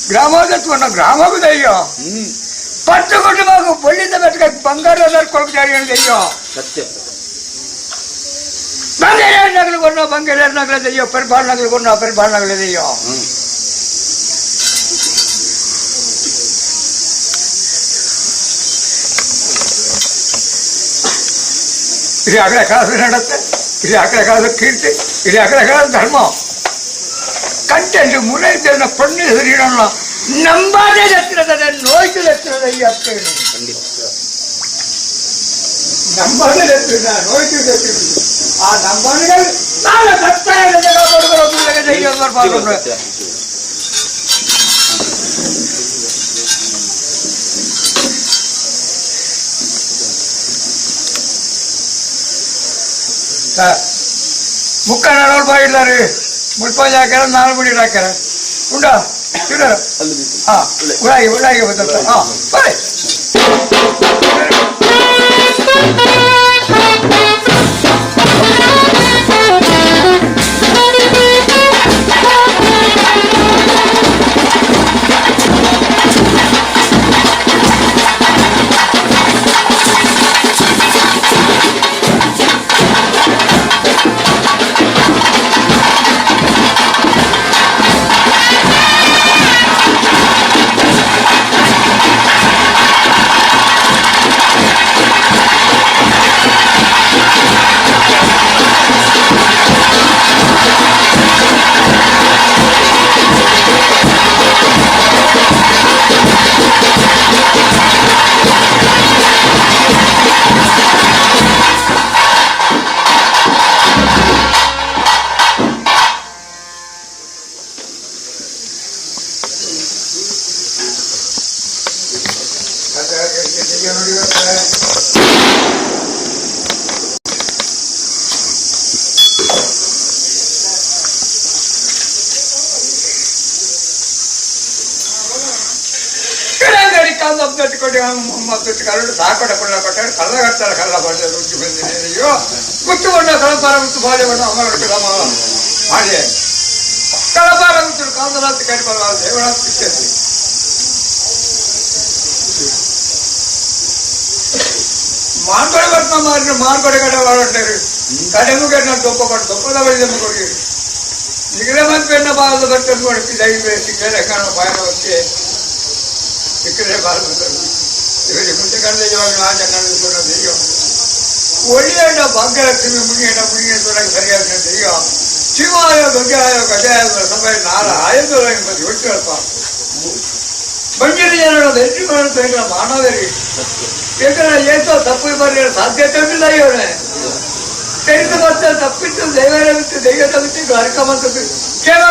ಗ್ರಾಮದ ಗ್ರಾಮಕ್ಕೂ ದಯ್ಯೋ ಪತ್ತು ಮಾకు ಒಳ್ಳಿದ ಬೆಟ್ಟಕ ಬಂಗಾರ ಕೊಳಕು ಜಾರಿ ದಯ್ಯೋ ಸತ್ಯ ಬಂಗಾರ ನಗಲು ಕೊನ್ನ ಬಂಗಾರ ನಗಲ ದಯ್ಯೋ ಪರಿಪಾಲ ನಗಲು ಕೊನ್ನ ಪರಿಪಾಲ ನಗಲ ದಯ್ಯೋ ಇದು ಅಗಲ ಕಾಲದ ನಡತ್ತೆ, ಇದು ಅಗಲ ಕಾಲದ ಕೀರ್ತಿ, ಇದು ಅಗಲ ಕಾಲದ ಧರ್ಮ. ಕಂಟೆಂಟ್ ಮುನೆ ಇದ್ದೇನೆ ಪಣ್ಣು ಶರೀರನ ನಂಬಾದೇ ಹತ್ತಿರದ ನೋಯ್ತು ಹತ್ತಿರದ ಈ ಅಪ್ಪೇನು ನಂಬಾದೇ ಹತ್ತಿರ ನೋಯ್ತು ಹತ್ತಿರ ಆ ನಂಬಾನಿಗೆ ನಾನು ಸತ್ತಾಯ ಸತ್ಯ. ಮುಕ್ಕ ನಡವಲ್ ಬಾಯಿಲ್ಲಾರಿ ಮುಲ್ಪ ಹಾಕ್ಯಾರ ನಾಲ್ ಮುಡಿ ಹಾಕ್ಯಾರ ಉಂಡ ತಿನ್ನರ. ಹಾ ಉಳಾಗಿ ಉಳಾಗಿ ಬಂದ ಹಾ ಬಾಯ್. ಸಾಕೋಡ ಕೊಳ್ಳ ಕೊಟ್ಟಾರೆ ಕಳ್ಳ ಕಟ್ತಾರೆ ಕಳ್ಳ ಬಣ್ಣ ರುಚಿ ಬಂದಿದೆ ಅಯ್ಯೋ ಗುತ್ತು ಬಣ್ಣ ಕಳಪಾರ ಗುತ್ತು ಬಾಳೆ ಬಣ್ಣ ಅಮರ ಮಾಡಿ ಕಳಪಾರ ಗುತ್ತು ಕಾಂದರಾತ್ ಕಡಿಮೆ ದೇವರಾತ್ ಪಿಚ್ಚಿ ಮಾನ್ಕೊಡೆ ಬಟ್ನ ಮಾರಿ ಮಾನ್ಕೊಡೆ ಕಡೆ వాడుంటారు కడెము కట్టిన దొప్ప కొట్టు దొప్పల వెళ్ళి కొడి మిగిలిన మంది పెన్న బాధ పట్టుకొని కూడా పిల్లలు సిక్కలే కానీ పైన వచ్చి సిక్కలే బాధపడతారు. ఇవన్నీ ముందు కళ్ళు ఆ దెయ్యం ಒಳ್ಳೆಯ ಭಾಗ್ಯಲಕ್ಷ್ಮಿ ಮುನಿಯನ ಮುನಿಯ ಸರಿಯಾದ ದೆಯ್ಯ ಶಿವಾಯ ಗಜಾಯ ಗಜಾಯ ಸಭೆ ನಾರ ಆಯದ ಯೋಚಿಸಪ್ಪ ಬಂಜಿನ ಜನರ ಎಲ್ಲಿ ಮಾಡುತ್ತ ಮಾನವರಿ ಯಾಕಂದ್ರೆ ಏತೋ ತಪ್ಪು ಬರೆಯ ಸಾಧ್ಯತೆ ಇಲ್ಲ. ಇವನೇ தெரிந்து வந்த தப்பித்து தெய்வ விட்டு தெய்வத்தை விட்டு அறுக்க வந்தது கேவா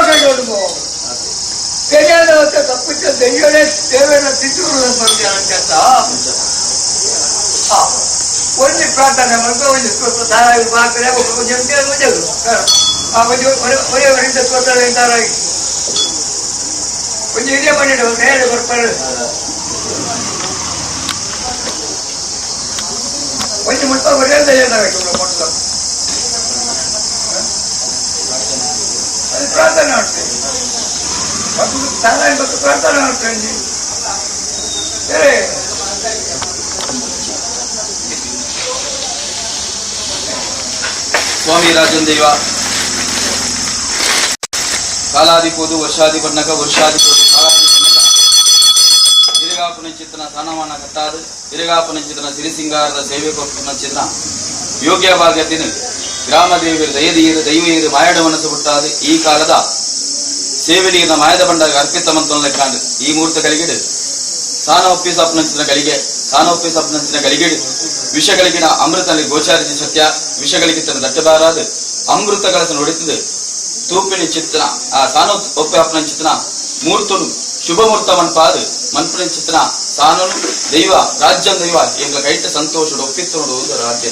తెలియదు వస్తే తప్పించే దెయ్యడే దేవేన తిట్టుకున్న చేస్తా ಒಂಜಿ ಪ್ರಾರ್ಥನೆ ಮಾಡ್ಕೊ ಒಂಜಿ ಸ್ತೋತ್ರ ಬಾಕರೆ ಒಂಜಿ ಒಂಜಿ ಒಂಜಿ ಒಳ್ಳೆ ಒರಿಂದ ಸ್ತೋತ್ರ ಧಾರಾಯಿ ಒಂಜಿ ಇದೇ ಮಾಡಿಡು ನೇರ ಬರ್ತಾರೆ ಒಂಜಿ ಮುಟ್ಟ ಒಳ್ಳೆ ದಯ್ಯ ಅದು ಪ್ರಾರ್ಥನೆ ಮಾಡ್ತೀವಿ ಮತ್ತು ತಾರಾಯಿ ಮತ್ತು ಪ್ರಾರ್ಥನೆ ಮಾಡ್ತೀನಿ ಸರಿ. ಸ್ವಾಮಿ ರಾಜನ್ ದೈವ ಕಾಲಾದಿ ಪೋದು ವರ್ಷಾದಿ ಬಣ್ಣಕ ವರ್ಷಾದಿ ಪೋದು ಕಾಲಾದಿ ಬಣ್ಣಕ ಹಿರಿಗಾಪುನ ಚಿತ್ರನ ಸಾನಮಾನ ಕಟ್ಟಾದು ಹಿರಿಗಾಪುನ ಚಿತ್ರನ ಸಿರಿಸಿಂಗಾರದ ಸೇವೆ ಚಿತ್ರ ಯೋಗ್ಯ ಭಾಗ್ಯತಿನ ಗ್ರಾಮ ದೇವರು ದಯದೀರು ದೈವೀರು ಮಾಯಡ ಮನಸ್ಸು ಬಿಟ್ಟಾದು ಈ ಕಾಲದ ಸೇವೆ ನೀರಿನ ಮಾಯದ ಬಂಡಾಗ ಅರ್ಪಿತ ಮಂತ್ರ ಲೆಕ್ಕಾಂಡು ಈ ಮುಹೂರ್ತ ಕಲಿಗಿಡು ಸಾನ ಒಪ್ಪಿಸಪ್ನಂಚಿನ ಗಳಿಗೆ ಸಾನ ಒಪ್ಪಿಸಪ್ನಂಚಿನ ಗಳಿಗೆಡು ವಿಷಗಳಿಗಿನ ಅಮೃತನಲ್ಲಿ ಗೋಚಾರಿಸಿ ಸತ್ಯ ವಿಷಗಳಿಗೆ ತನ್ನ ದಟ್ಟಬಾರಾದ ಅಮೃತ ಕಳಸ ನೋಡಿತದೆ ತೂಪಿನ ಚಿತ್ರ ಆ ಸಾನ ಒಪ್ಪೆ ಅಪ್ಪನ ಚಿತ್ರ ಮೂರ್ತನು ಶುಭ ಮುಹೂರ್ತ ಮನ್ಪಾದು ಮನ್ಪನ ಚಿತ್ರ ಸಾನನು ದೈವ ರಾಜ್ಯ ದೈವ ಎಂಗ್ಲ ಕೈಟ ಸಂತೋಷ ಒಪ್ಪಿತ್ತು ನೋಡುವುದು ರಾಜ್ಯ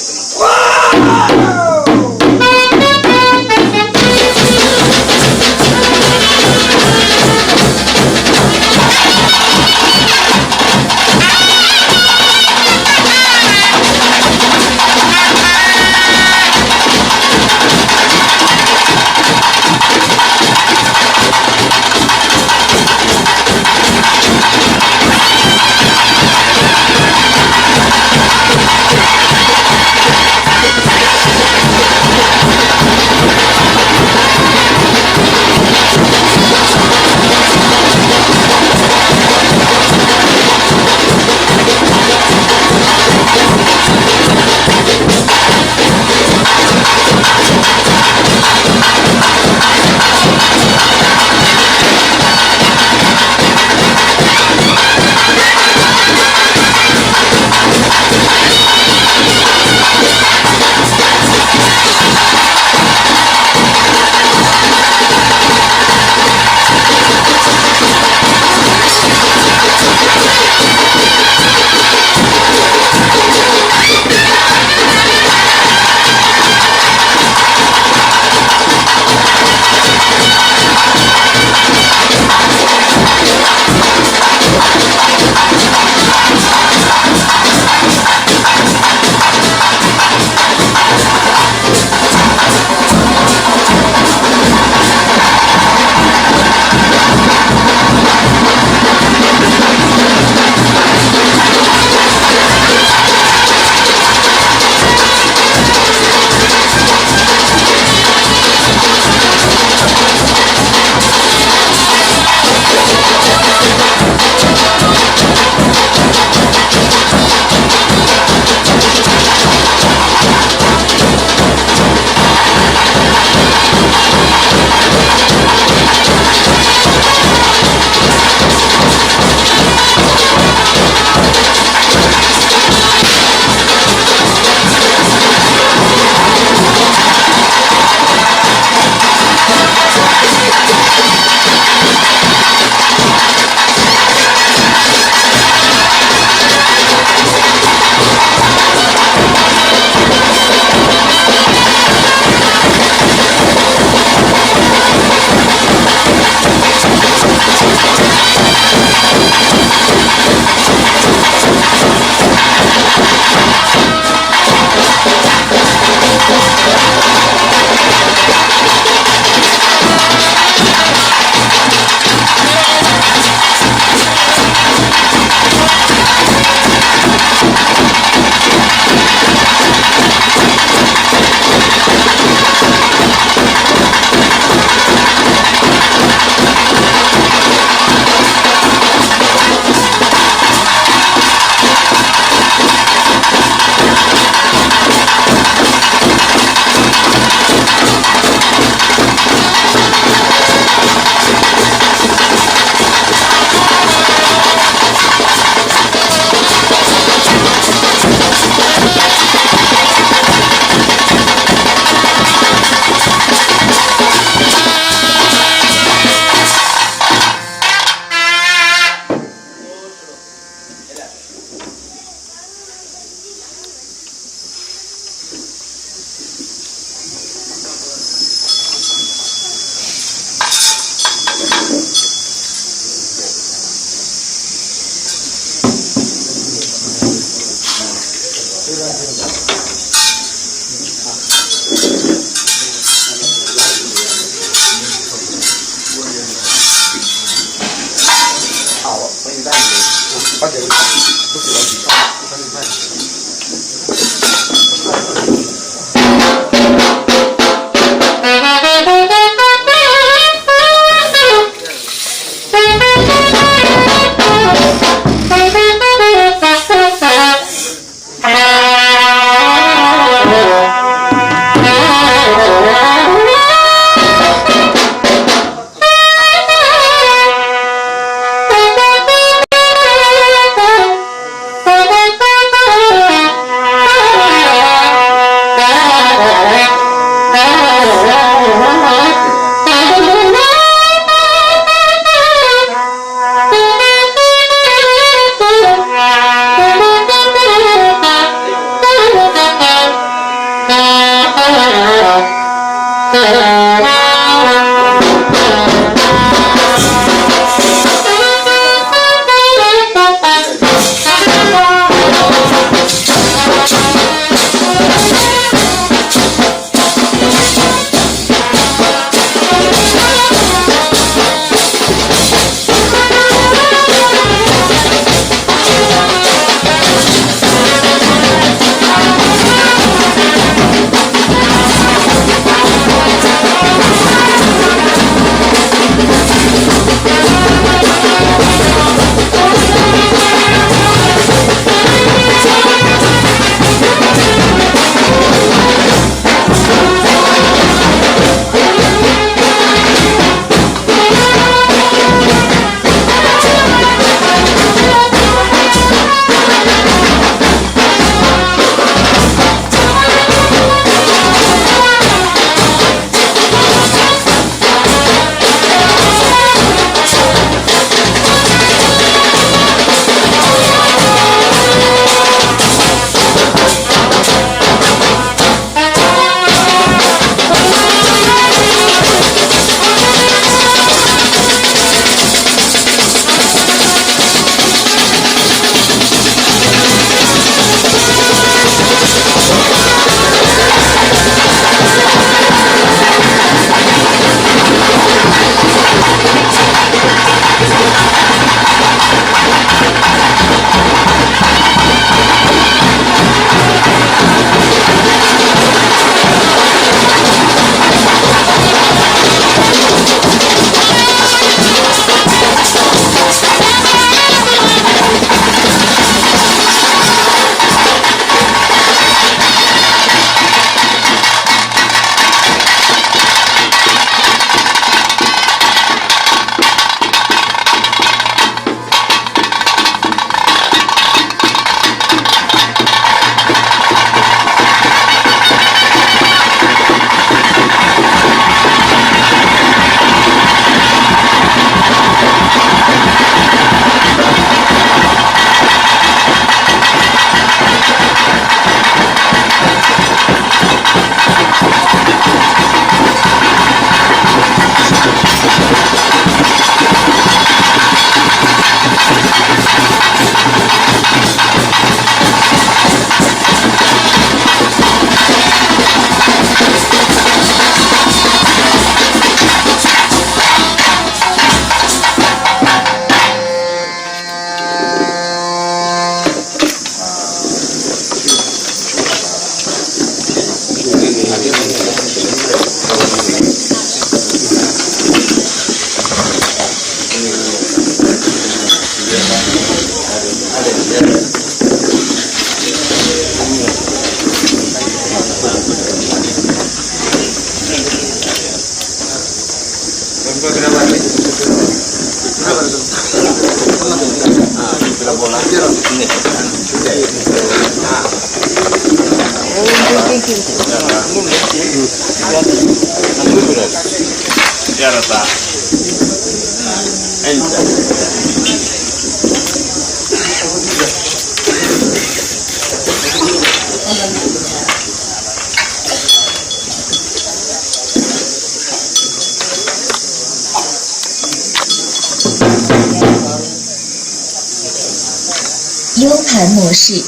U 盘模式。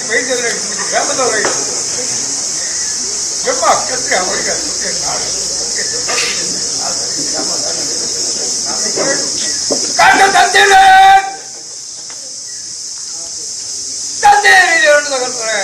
ವೈದ್ಯರ ಗ್ರಾಮದವರ ಜಮ್ಮ ಕ್ಷತ್ರಿಯ ಅವರಿಗೆ ಕಾಟ ತಂದಿಲ್ಲ ತಂದೆ ತಗೊಳ್ತಾರೆ.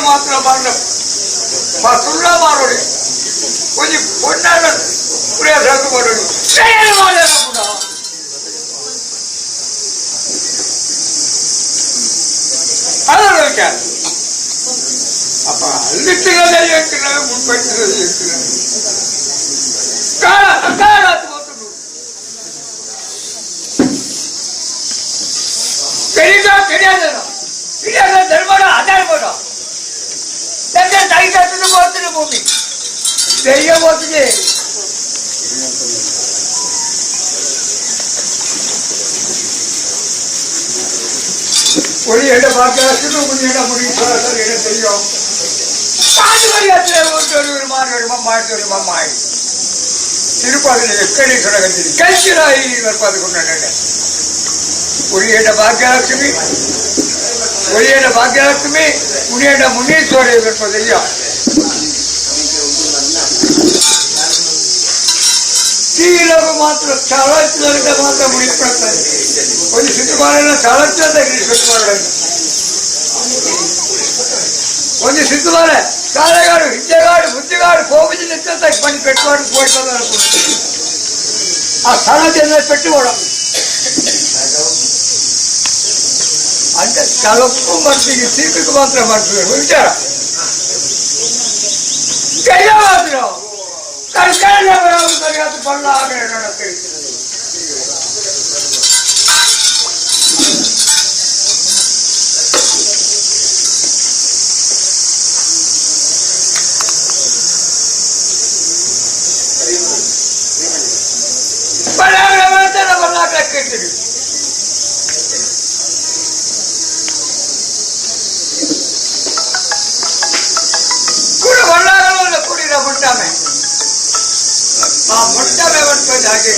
ಮಾತ್ರ ಮಾಡ ಸುಳ್ಳ ಮಾಡೋಡಿ ಒಂಜಿ ಪೊನ್ನಾಡ ಪ್ರಯಾಸ ಮಾಡೋಡಿ ಕೂಡ ಅದರ ವಿಚಾರ. ಅಪ್ಪ ಅಲ್ಲಿಟ್ಟಿರೋದೇ ಹೇಳ್ತಿರೋದು ಮುಂಪಟ್ಟಿರೋದೇ ಹೇಳ್ತಿರೋದು ಕಾಲ ಕಾಲ ಹೋಗ್ತದೆ ತೆರೀಗ ತಿಳಿಯೋದ ತಿಳಿಯೋದ ಧರ್ಮಡ ಅಧರ್ಮಡ ತಂದೆ ತಾಯಿ ತಾತನ ಹೋಗ್ತೀನಿ ಭೂಮಿ ದೆಯ್ಯ ಹೋಗ್ತದೆ. ஒரு இடம் பார்த்து ஒரு இடம் முடியும் இடம் தெரியும். மாடு ತಿರುಪತಿ ಎಕ್ಕಡಿ ಸೊಡಗಂದಿರಿ ಕಲ್ಚಿರಾಯಿ ಬರ್ಪಾದುಕೊಂಡ ಉಳಿಯಡ ಭಾಗ್ಯಲಕ್ಷ್ಮಿ ಉಳಿಯಡ ಭಾಗ್ಯಲಕ್ಷ್ಮಿ ಉಳಿಯಡ ಮುನೀಶ್ವರಿ ಬರ್ಪದಯ್ಯ ತೀರವು ಮಾತ್ರ ಚಾಳಚ್ಚಿದ ಮಾತ್ರ ಮುಡಿಪಡ್ತಾರೆ. ಒಂದು ಸಿದ್ಧಮಾರನ ಚಾಳಚ್ಚಿದ ಒಂದು ಸಿದ್ಧಮಾರ ಕಾಳೆಗಾಡು ಹಿಜ್ಜೆಗಾಡು ಬುದ್ಧಿಗಾಡು ಕೋಪಿನ పని పెట్టుకోవడం పోయిపోతారు అనుకుంటుంది. ఆ స్థలం పెట్టుకోవడం అంటే తలకు మనిషికి సీటుకు మాత్రం మనుషులు విచార మాత్రం పనులు ಆಗಕ್ಕೆ ಕೂಡ ಒಳ್ಳಾಗಲ್ಲ ಕೂಡಿರ ಮುಂಟಾಮೆ ಆ ಮುಂಟಾಮೆ ಒಂದು ಜಾಗೆ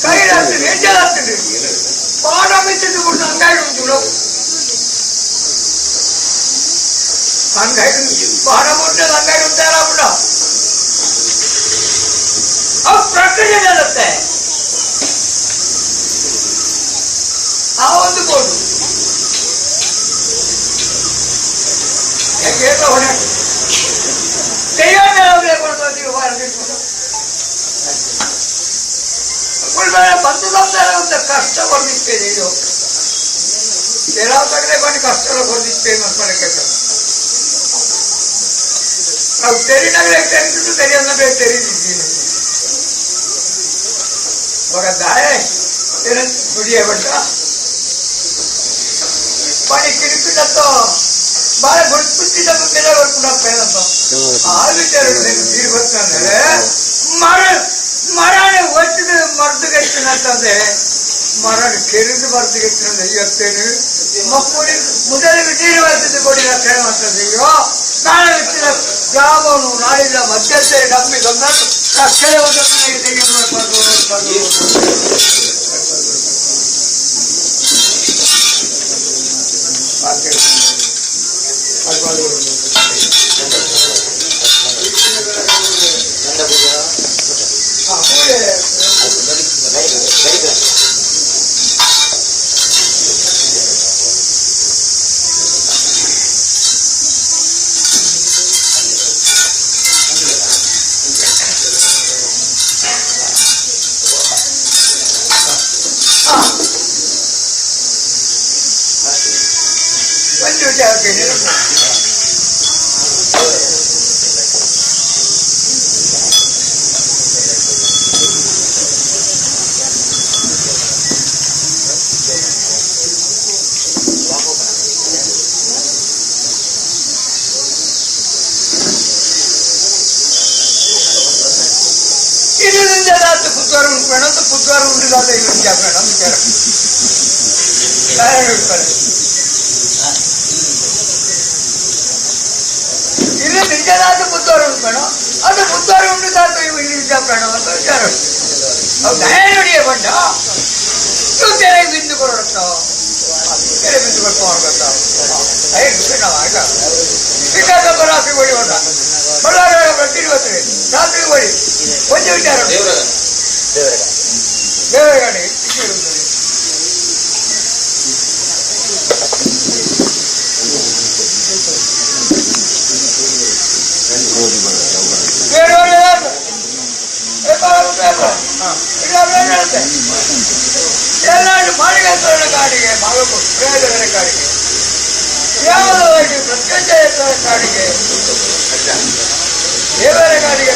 ಕೈ ಹೆಜ್ಜೆ ಪಾಡ ಬಿತ್ತಿದ್ದು ಬಿಟ್ಟು ಹಂಗಾಗಿ ಉಂಟು ಹಂಗಾಗಿ ಉಂಟಾರ ಬಿಡ ಅವು ಪ್ರಕ್ರಿಯೆ ಇರುತ್ತೆ. ಆ ಒಂದು ಬೋರ್ಡು ಹೊಣೆ ಕಷ್ಟ ಬರ್ದಿತ್ತೇನೆ ಇದು ಎಲ್ಲ ತಗಡೆ ಬನ್ನಿ ಕಷ್ಟ ಬರ್ದಿತ್ತೇನೆ ಅಂತ ನಾವು ತೆರಿನಾಗಲೇ ತೆರೆದು ತೆರೆಯನ್ನ ಬೇಕು ತೆರೀದಿದ್ದೀನಿ ಮಗ ದಾಯ ಗುಡಿಯ ಬಟ್ಟ పని కిడిపినతో బాగా గుర్తుపెట్టిన నిలబడుకున్న ఆవిచారు నేను తీరుకొస్తాను ಮರ ಮರಣ ಒತ್ತಿದ ಮರ್ದುಗೆಟ್ಟಿನಂತಂದ್ರೆ ಮರಣ ಕೆರಿದು ಮರ್ದುಗೆಟ್ಟಿನ ಇವತ್ತೇನು ಮಕ್ಕಳಿ ಮೊದಲು ನೀರು ಬರ್ತಿದ್ದು ಕೊಡಿ ರಕ್ಷಣೆ ಮಾಡ್ತದೆ. ನಾಳೆ ಗ್ರಾಮವನ್ನು ನಾಡಿನ ಮಧ್ಯಸ್ಥೆ ನಂಬಿ ತಂದರು ರಕ್ಷಣೆ ಇಲ್ಲಿ ನಿಜನಾದ ಬುದ್ಧರು ಉಂಟು ಅದು ಬುದ್ಧರು ಉಂಟು ವಿಚಾರ ಅಂತ ವಿಚಾರ ನುಡಿಯ ಬಂಡ ತೆರೆ ಬಿಂದು ಕೊರಡ ತೆರೆ ಬಿಂದು ಕೊಡ್ಕೊಂಡು ರಾತ್ರಿ ಹೊಡಿ ಹೊಡ ಬಳ್ಳಾರಿ ಪ್ರತಿ ರಾತ್ರಿ ಹೊಡಿ ಒಂದು ವಿಚಾರ ದೇವರ ಗಾಡಿ ಕಾಡಿಗೆ ಪ್ರಯೋಜನ ಕಾಡಿಗೆ ಯಾವದಾಗಿ ಪ್ರತ್ಯಕ್ಷ ಕಾಡಿಗೆ ದೇವರ ಕಾಡಿಗೆ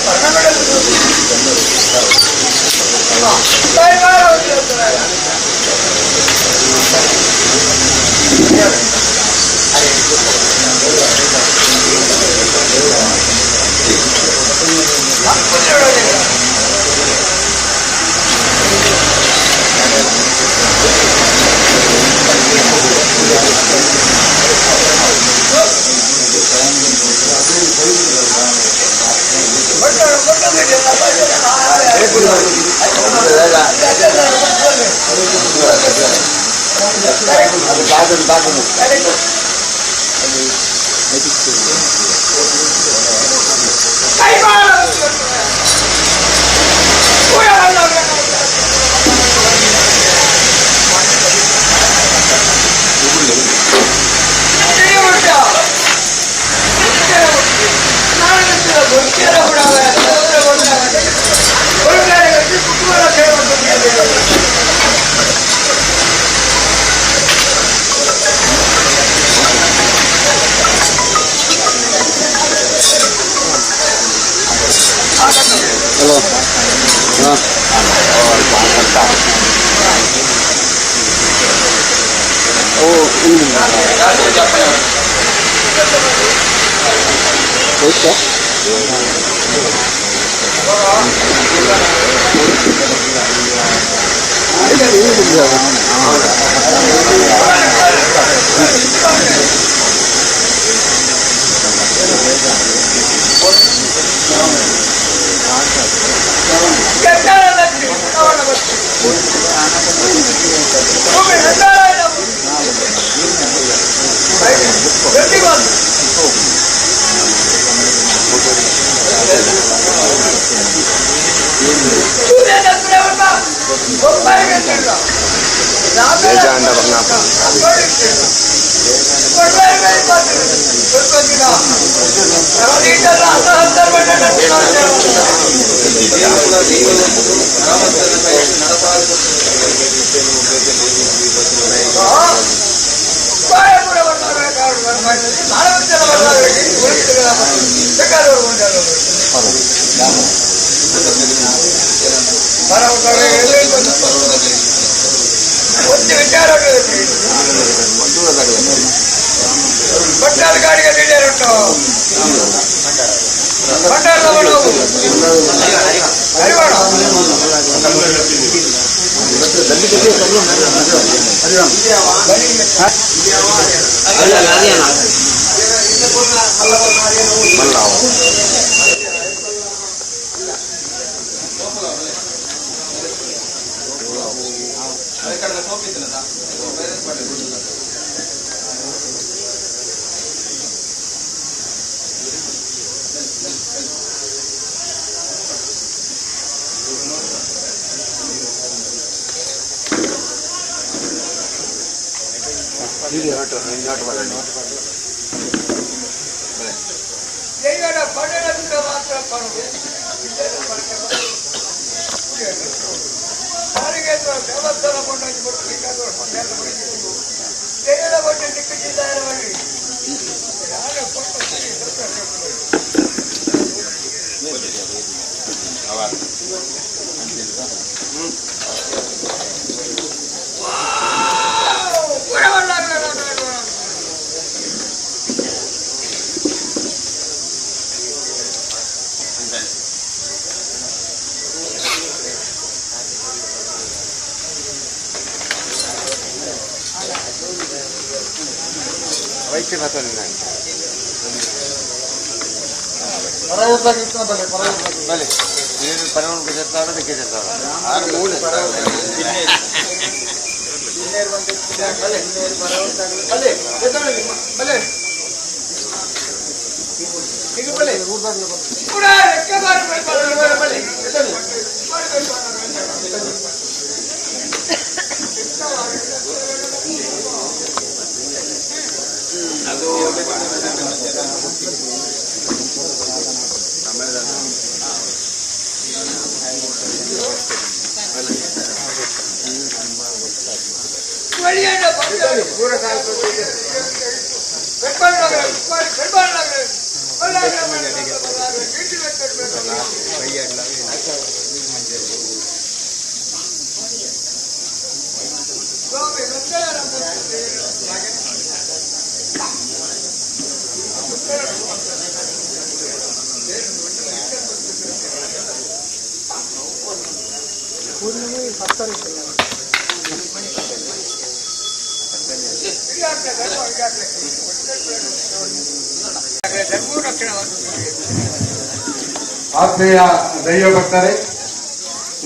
ಆತ್ಮೀಯ ದೈವ ಭಕ್ತರೇ,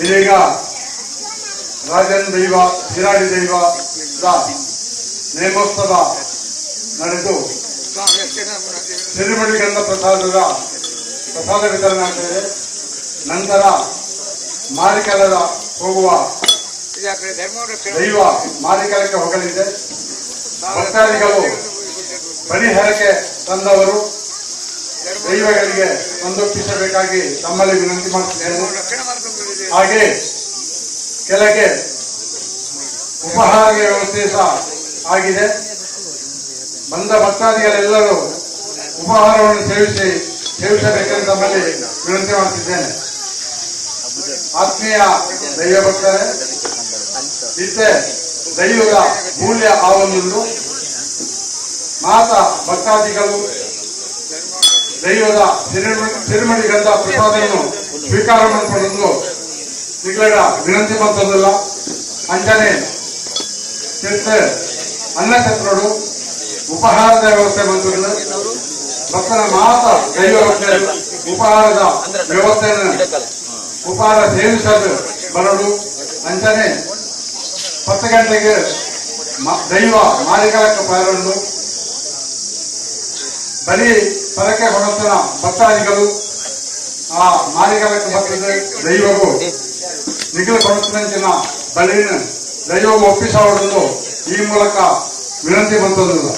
ಇದೀಗ ರಾಜನ್ ದೈವ ಶಿರಾಡಿ ದೈವದ ನೇಮೋತ್ಸವ ನಡೆದು ಸಿರಿಮುಡಿ ಗಂಧ ಪ್ರಸಾದದ ಪ್ರಸಾದ ವಿತರಣೆ ಆಗ್ತದೆ. ನಂತರ ಮಾರಿಕಲದ ಹೋಗುವ ದೈವ ಮಾರಿಕಲಕ್ಕೆ ಹೋಗಲಿದೆ. ಭಕ್ತಾದಿಗಳು ಬಲಿಹರಕೆ ತಂದವರು ದೈವಗಳಿಗೆ ಸಂತೋಷಿಸಬೇಕಾಗಿ ತಮ್ಮಲ್ಲಿ ವಿನಂತಿ ಮಾಡುತ್ತಿದ್ದೇನೆ. ಹಾಗೆ ಕೆಳಗೆ ಉಪಹಾರದ ವ್ಯವಸ್ಥೆ ಸಹ ಆಗಿದೆ. ಬಂದ ಭಕ್ತಾದಿಗಳೆಲ್ಲರೂ ಉಪಹಾರವನ್ನು ಸೇವಿಸಬೇಕೆಂದು ತಮ್ಮಲ್ಲಿ ವಿನಂತಿ ಮಾಡುತ್ತಿದ್ದೇನೆ. ಆತ್ಮೀಯ ದೈವ ಭಕ್ತರೇ, ಇತ್ತೆ ದೈವದ ಮೂಲ್ಯ ಆವೊಂದುಂಡು. ಮಾತಾ ಭಕ್ತಾದಿಗಳು ದೈವದ ಸಿರಿಮಡಿ ಗಂಧ ಪ್ರಸಾದವನ್ನು ಸ್ವೀಕಾರ ಮಾಡಿಕೊಂಡು ನಿಗಳಡ ವಿನಂತಿ ಮಾಡ್ತದಲ್ಲ. ಅಂಜನೆ ಚಿತ್ತ ಅನ್ನಛತ್ರರು ಉಪಹಾರದ ವ್ಯವಸ್ಥೆ ಬಂದಿಲ್ಲ. ಭಕ್ತರ ಮಾತ ದೈವ ಭಕ್ತರು ಉಪಹಾರದ ವ್ಯವಸ್ಥೆಯನ್ನು ಉಪಹಾರ ಸೇವಿಸಲು ಬರಡು. ಅಂಜನೆ 10 ಗಂಟೆಗೆ ದೈವ ಮಾರಿಕಲಕ್ಕೆ ಬರಲು ಬರೀ ಪರಕೆ ಕೊಡುತ್ತನ ಭಕ್ತಾದಿಗಳು ಆ ಮಾರಿಕಲಕ್ಕೆ ಬರ್ತದೆ. ದೈವವು ನಿಗಲು ಕೊಡುತ್ತಿನ ಬಲಿನ ದೈವವು ಒಪ್ಪಿಸವರನ್ನು ಈ ಮೂಲಕ ವಿನಂತಿ ಬಂತದ್ದು.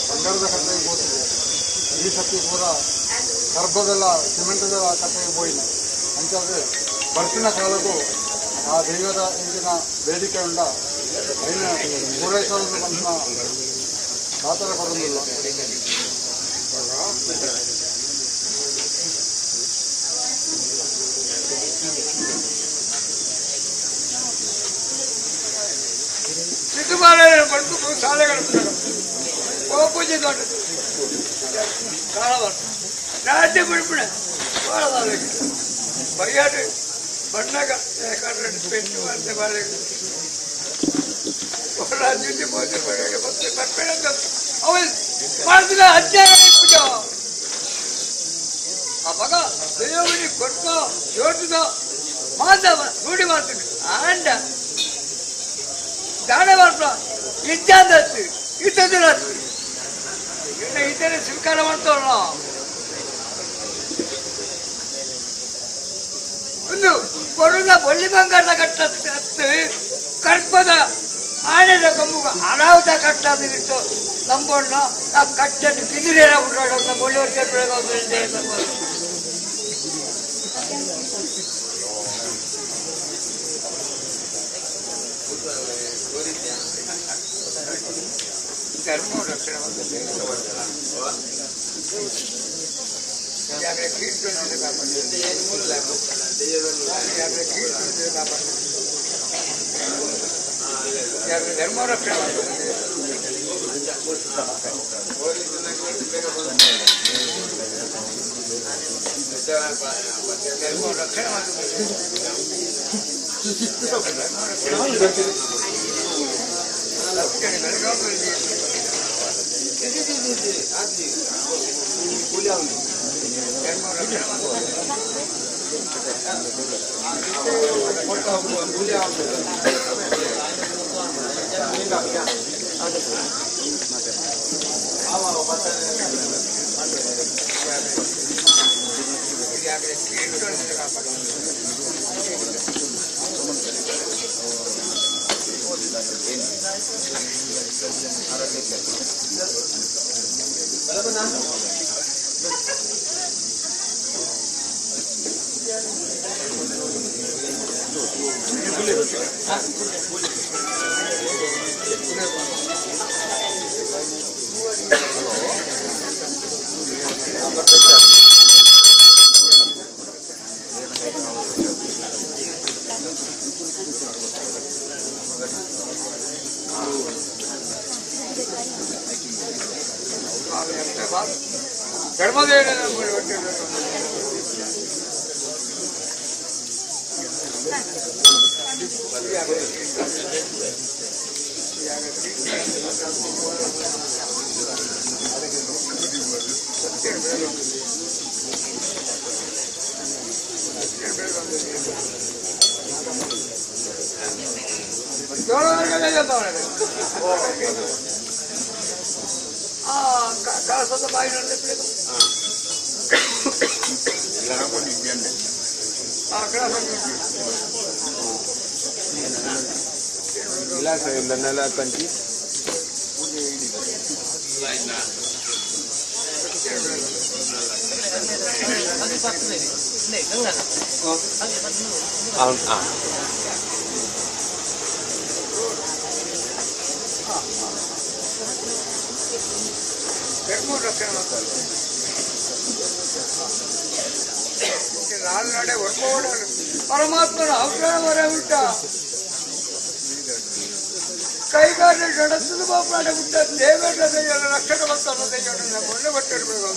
ಬಂಗಾರದ ಕಟ್ಟೆಗೆ ಹೋಗ್ತಿದೆ. ಈ ಸತಿ ಪೂರ ಗರ್ಭದೆಲ್ಲ ಸಿಮೆಂಟದ ಕಟ್ಟೆಗೆ ಹೋಯಿಲ್ಲ. ಅಂಚಾದ್ರೆ ಬರ್ಸಿನ ಕಾಲಕ್ಕೂ ಆ ದೈವದ ಇಂದಿನ ಬೇಡಿಕೆ ಉಂಡ ಐನ ಪೂರೈಸಲು ನಮ್ಮ ಕಾತರ ಕೊಡಲಿಲ್ಲ. ಪೂಜೆ ದೊಡ್ಡದು ರಾಜ್ಯ ಬಿಡ್ಬಿಡ ಬಯ್ಯಾಡು ಬಣ್ಣಗ ಪೆಟ್ಟು ಅಂತ ರಾಜ್ಯದ ಮೋದಿ ಬರ್ಬೇಡ. ಅವು ಮಾಡ್ತಿಲ್ಲ ಅಜ್ಜ ಪೂಜೆ ಆ ಮಗ ದೈವನಿ ಕೊಟ್ಟ ಜೋಡಿದ ಮಾತ ರೂಢಿ ಮಾಡ್ತೀನಿ ಆಂಡ ದಾನ ಮಾಡ್ತ ಇದ್ದಾಂದತ್ತು ಇದ್ದದಿರತ್ತು ಇನ್ನು ಇದ್ದರೆ ಸ್ವೀಕಾರ ಮಾಡ್ತಾವಲ್ಲ. ಒಂದು ಕೊಡುದ ಬಳ್ಳಿ ಬಂಗಾರದ ಕಟ್ಟ ಕರ್ಪದ ಆನೆದ ಕಂಬು ಅನಾಹುತ ಕಟ್ಟದು ಇಟ್ಟು ನಂಬೋಣ. ಆ ಕಟ್ಟನ್ನು ಬಿದಿರೇನ ನಮ್ಮ ಒಳ್ಳೆಯವರು ಧರ್ಮ ರಕ್ಷಣೆ ಧರ್ಮ ರಕ್ಷಣೆ. ಧರ್ಮ ರಕ್ಷಣೆ. ಪರಮಾತ್ಮನ ಅವತಾರ ಬಿಟ್ಟ ಕೈಗಾರಿಕೆ ನಡೆಸಲು ಬಾಪಾಡ ಬಿಟ್ಟ ದೇವೇಂದ್ರ ದೈವನ ರಕ್ಷಣೆ ಬರ್ತಾನ ದೈವನ ಕೊಂಡೆ ಬಟ್ಟಿರ್ಬೇಕು.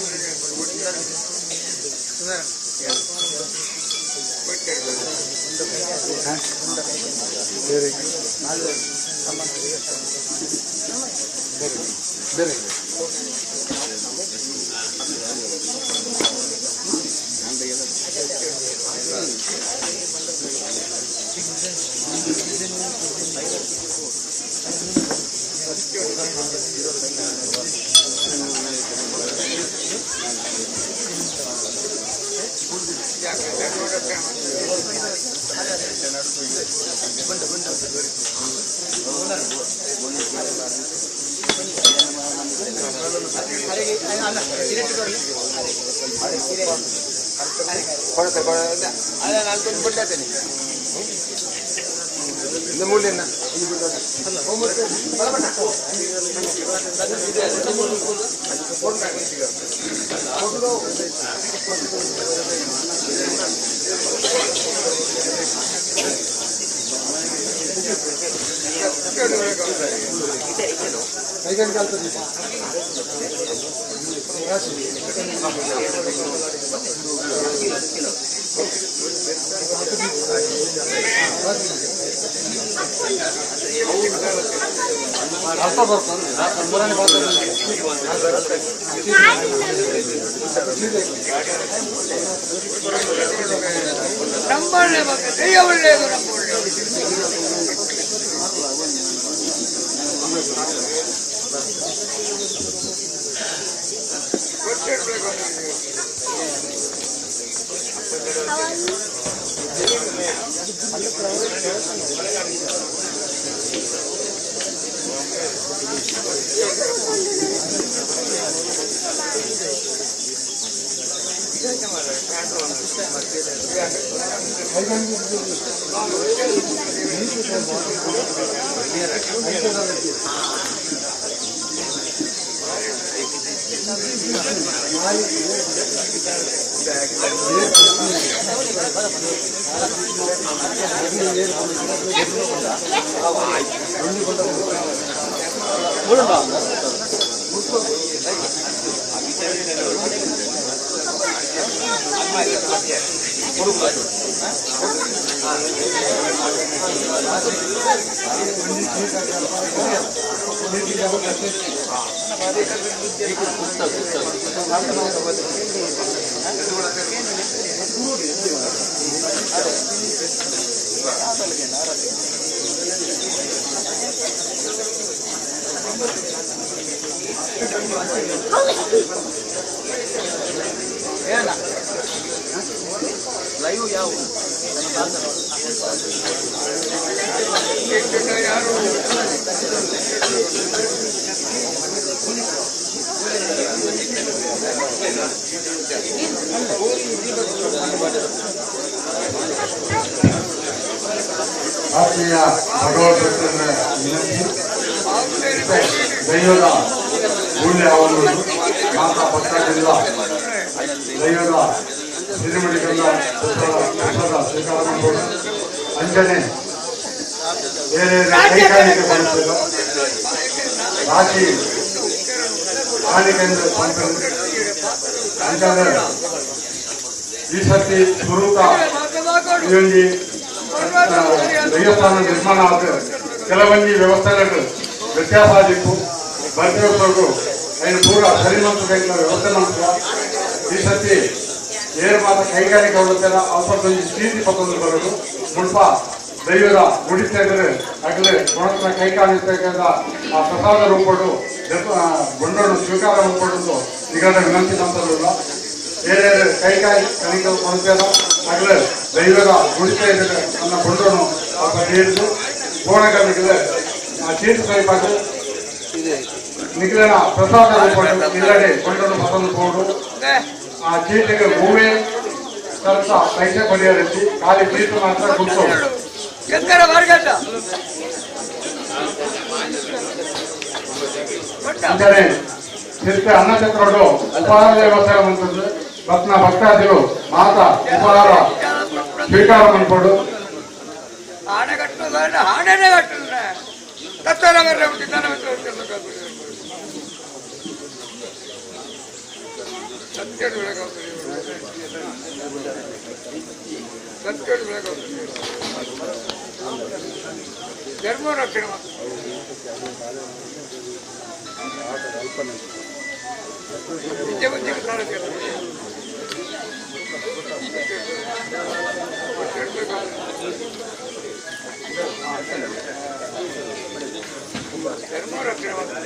ನಮ್ಮೊಳ್ಳೆ ಮಗ ದೈವ ಒಳ್ಳೆಯದು ನಮ್ಮ ಒಳ್ಳೆಯದು. ಗೊತ್ತಿರ್ಬೇಕು ನಿನಗೆ. ಆತ್ಮೀಯ ಭಗವದ್ಭಕ್ತರ ವಿನಂತಿ, ದೈವದ ಮೂಲ್ಯವನ್ನು ಮಾತಾ ಭಕ್ತಾದಿಗಳ ದೈವದ ಸಿರಿಮುಡಿಗಲ್ಲ ಪ್ರಸಾದ ಸ್ವೀಕಾರ ಮಾಡಬಹುದು. ಅಂಜನೆ ಬೇರೆ ಕೈಕಾಣಿಕೆ ಬರುತ್ತಿಲ್ಲ ರಾಶಿ ಕಾಣಿಕೆಂದ್ರೆ ಅಂಜನೆ ಈ ಸರ್ತಿ ಸ್ವರೂಪ ಈ ಒಂದು ದೇವಸ್ಥಾನ ನಿರ್ಮಾಣ ಆದ ಕೆಲವೊಂದು ವ್ಯವಸ್ಥೆಗಳು ವ್ಯತ್ಯಾಸ ಆಗಿತ್ತು. ಬರ್ತಿರೋರ್ಗು ఆయన ಪೂರ ಸರಿಮಂತ ವ್ಯವಸ್ಥೆ ಮಾಡ್ತೀರ. ಈ ಸರ್ತಿ ಏರು ಮಾತ್ರ ಕೈಗಾರಿಕೆ ಹೋಗುತ್ತೆಲ್ಲ ಅಲ್ಪ ಚೀಟಿ ಪತ್ತೊಂದು ಬರೋದು ಮುಲ್ಪ ದೈವದ ಗುಡಿತೆಗರು ಆಗಲೇ ಕೊಣತನ ಕೈಕಾಣಿಸ್ತಕ್ಕಂಥ ಆ ಪ್ರಸಾದ ರೂಪಡು ಗೊಂಡನ್ನು ಸ್ವೀಕಾರ ಮಾಡಿಕೊಂಡು ನಿಗಡ ವಿನಂತಿ ಮಾಡ್ತಾರಲ್ಲ. ಬೇರೆ ಕೈಕಾಯಿ ಕಣಿಕ ಕೊಡ್ತೇವೆ ಆಗಲೇ ದೈವದ ಗುಡಿತ ಇದ್ರೆ ನನ್ನ ಗೊಂಡನ್ನು ಅಲ್ಪ ಹಿಡಿದು ಕೋಣಗಳಿಗೆ ಆ ಚೀಟು ಸೈಪಾಕು ನಿಗಲಿನ ಪ್ರಸಾದ ರೂಪಡು ಇಲ್ಲಡೆ ಗೊಂಡನ್ನು ಪಸಂದು ಕೊಡು. ಆ ಚೀಟಿಗೆ ಹೂವೇ ಸ್ವಲ್ಪ ಪೈಸೆ ಕೊಡಿಯರಿಸಿ ಖಾಲಿ ಚೀಟು ಮಾತ್ರ ಗುಡ್ಸೋದು. ಎತ್ತರ ವರ್ಗದ ಅಂಜನೆ ಸಿರ್ಪೆ ಅನ್ನಛತ್ರೋಡು ಉಪಹಾರ ವ್ಯವಸ್ಥೆ ಮಂತದ್ದು ರತ್ನ ಭಕ್ತಾದಿಗಳು ಮಾತಾ ಉಪಹಾರ ಸ್ವೀಕಾರ ಮಾಡ್ಕೊಂಡು ಆಣೆ ಕಟ್ಟುದ ಆಣೆನೇ ಕಟ್ಟುದ ತತ್ತರ ಬರ್ರೆ ಸತ್ಯಡು ಬೆಳಗಾವ್ದು ಧರ್ಮ ರಕ್ಷಣೆ ಮಾತ್ರ. ವಿದ್ಯೆ ಬುದ್ಧಿಗೆ ಸಾರಥ್ಯ. ಧರ್ಮ ರಕ್ಷಣೆ ಮಾತ್ರ.